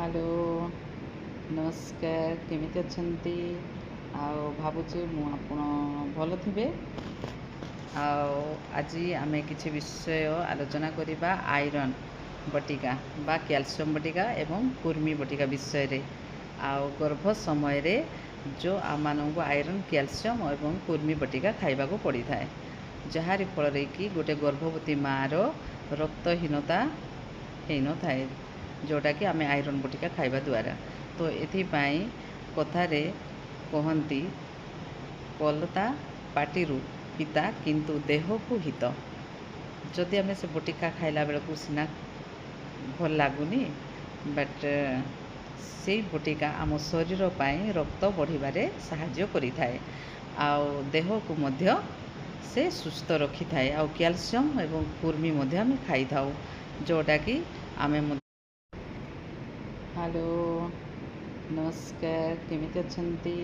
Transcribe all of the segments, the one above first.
Hello, ନମସ୍କାର। କେମିତି ଅଛନ୍ତି? ଆଉ ଭାବୁଛି ମୁଁ ଆପଣ ଭଲ ଥିବେ। ଆଉ ଆଜି ଆମେ କିଛି ବିଷୟ ଆଲୋଚନା କରିବା ଆଇରନ୍ ବଟିକା ବା କ୍ୟାଲସିୟମ୍ ବଟିକା ଏବଂ କୁର୍ମି ବଟିକା ବିଷୟରେ। ଆଉ ଗର୍ଭ ସମୟରେ ଯେଉଁ ଆମମାନଙ୍କୁ ଆଇରନ୍, କ୍ୟାଲସିୟମ୍ ଏବଂ କୁର୍ମି ବଟିକା ଖାଇବାକୁ ପଡ଼ିଥାଏ, ଯାହାରି ଫଳରେ କି ଗୋଟେ ଗର୍ଭବତୀ ମାଆର ରକ୍ତହୀନତା ହେଇନଥାଏ, ଯେଉଁଟାକି ଆମେ ଆଇରନ୍ ବଟିକା ଖାଇବା ଦ୍ୱାରା। ତ ଏଥିପାଇଁ କଥାରେ କହନ୍ତି, କଲତା ପାଟିରୁ ପିତା କିନ୍ତୁ ଦେହକୁ ହିତ। ଯଦି ଆମେ ସେ ବଟିକା ଖାଇଲା ବେଳକୁ ସିନା ଭଲ ଲାଗୁନି, ବଟ୍ ସେଇ ବଟିକା ଆମ ଶରୀର ପାଇଁ ରକ୍ତ ବଢ଼ିବାରେ ସାହାଯ୍ୟ କରିଥାଏ ଆଉ ଦେହକୁ ମଧ୍ୟ ସେ ସୁସ୍ଥ ରଖିଥାଏ। ଆଉ କ୍ୟାଲସିୟମ୍ ଏବଂ କୁର୍ମି ମଧ୍ୟ ଆମେ ଖାଇଥାଉ, ଯେଉଁଟାକି ଆମେ। ହ୍ୟାଲୋ, ନମସ୍କାର। କେମିତି ଅଛନ୍ତି?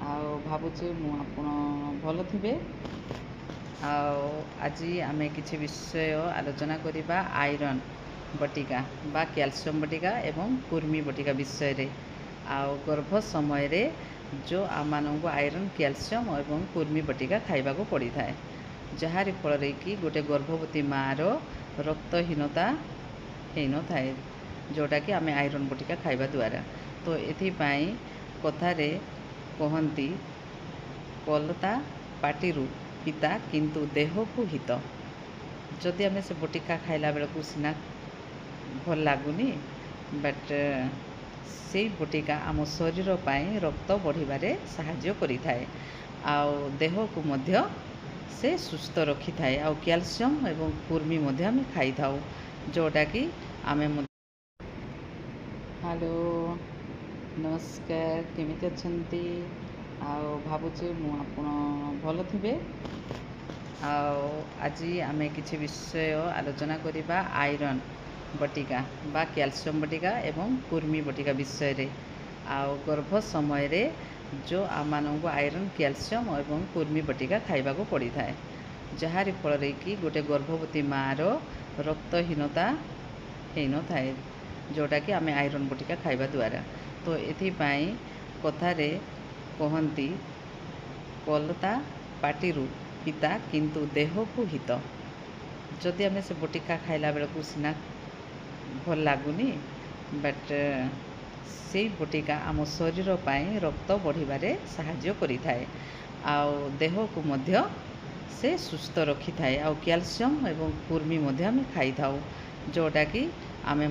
ଆଉ ଭାବୁଛି ମୁଁ ଆପଣ ଭଲ ଥିବେ। ଆଉ ଆଜି ଆମେ କିଛି ବିଷୟ ଆଲୋଚନା କରିବା ଆଇରନ୍ ବଟିକା ବା କ୍ୟାଲସିୟମ୍ ବଟିକା ଏବଂ କୁର୍ମି ବଟିକା ବିଷୟରେ। ଆଉ ଗର୍ଭ ସମୟରେ ଯେଉଁ ଆମମାନଙ୍କୁ ଆଇରନ୍, କ୍ୟାଲସିୟମ୍ ଏବଂ କୁର୍ମି ବଟିକା ଖାଇବାକୁ ପଡ଼ିଥାଏ, ଯାହାରି ଫଳରେ କି ଗୋଟେ ଗର୍ଭବତୀ ମାଆର ରକ୍ତହୀନତା ହେଇନଥାଏ, ଯେଉଁଟାକି ଆମେ ଆଇରନ୍ ବଟିକା ଖାଇବା ଦ୍ୱାରା। ତ ଏଥିପାଇଁ କଥାରେ କହନ୍ତି, କଲତା ପାଟିରୁ ପିତା କିନ୍ତୁ ଦେହକୁ ହିତ। ଯଦି ଆମେ ସେ ବଟିକା ଖାଇଲା ବେଳକୁ ସିନା ଭଲ ଲାଗୁନି, ବଟ୍ ସେଇ ବଟିକା ଆମ ଶରୀର ପାଇଁ ରକ୍ତ ବଢ଼ିବାରେ ସାହାଯ୍ୟ କରିଥାଏ ଆଉ ଦେହକୁ ମଧ୍ୟ ସେ ସୁସ୍ଥ ରଖିଥାଏ। ଆଉ କ୍ୟାଲସିୟମ୍ ଏବଂ କୁର୍ମି ମଧ୍ୟ ଆମେ ଖାଇଥାଉ, ଯେଉଁଟାକି ଆମେ। ହ୍ୟାଲୋ, ନମସ୍କାର। କେମିତି ଅଛନ୍ତି? ଆଉ ଭାବୁଛି ମୁଁ ଆପଣ ଭଲ ଥିବେ। ଆଉ ଆଜି ଆମେ କିଛି ବିଷୟ ଆଲୋଚନା କରିବା ଆଇରନ୍ ବଟିକା ବା କ୍ୟାଲସିୟମ୍ ବଟିକା ଏବଂ କୁର୍ମି ବଟିକା ବିଷୟରେ। ଆଉ ଗର୍ଭ ସମୟରେ ଯେଉଁ ଆମମାନଙ୍କୁ ଆଇରନ୍, କ୍ୟାଲସିୟମ୍ ଏବଂ କୁର୍ମି ବଟିକା ଖାଇବାକୁ ପଡ଼ିଥାଏ, ଯାହାରି ଫଳରେ କି ଗୋଟେ ଗର୍ଭବତୀ ମାଆର ରକ୍ତହୀନତା ହେଇନଥାଏ, ଯେଉଁଟାକି ଆମେ ଆଇରନ୍ ବଟିକା ଖାଇବା ଦ୍ୱାରା। ତ ଏଥିପାଇଁ କଥାରେ କହନ୍ତି, କଲତା ପାଟିରୁ ପିତା କିନ୍ତୁ ଦେହକୁ ହିତ। ଯଦି ଆମେ ସେ ବଟିକା ଖାଇଲା ବେଳକୁ ସିନା ଭଲ ଲାଗୁନି, ବଟ୍ ସେଇ ବଟିକା ଆମ ଶରୀର ପାଇଁ ରକ୍ତ ବଢ଼ିବାରେ ସାହାଯ୍ୟ କରିଥାଏ ଆଉ ଦେହକୁ ମଧ୍ୟ ସେ ସୁସ୍ଥ ରଖିଥାଏ। ଆଉ କ୍ୟାଲସିୟମ୍ ଏବଂ କୁର୍ମି ମଧ୍ୟ ଆମେ ଖାଇଥାଉ, ଯେଉଁଟାକି ଆମେ।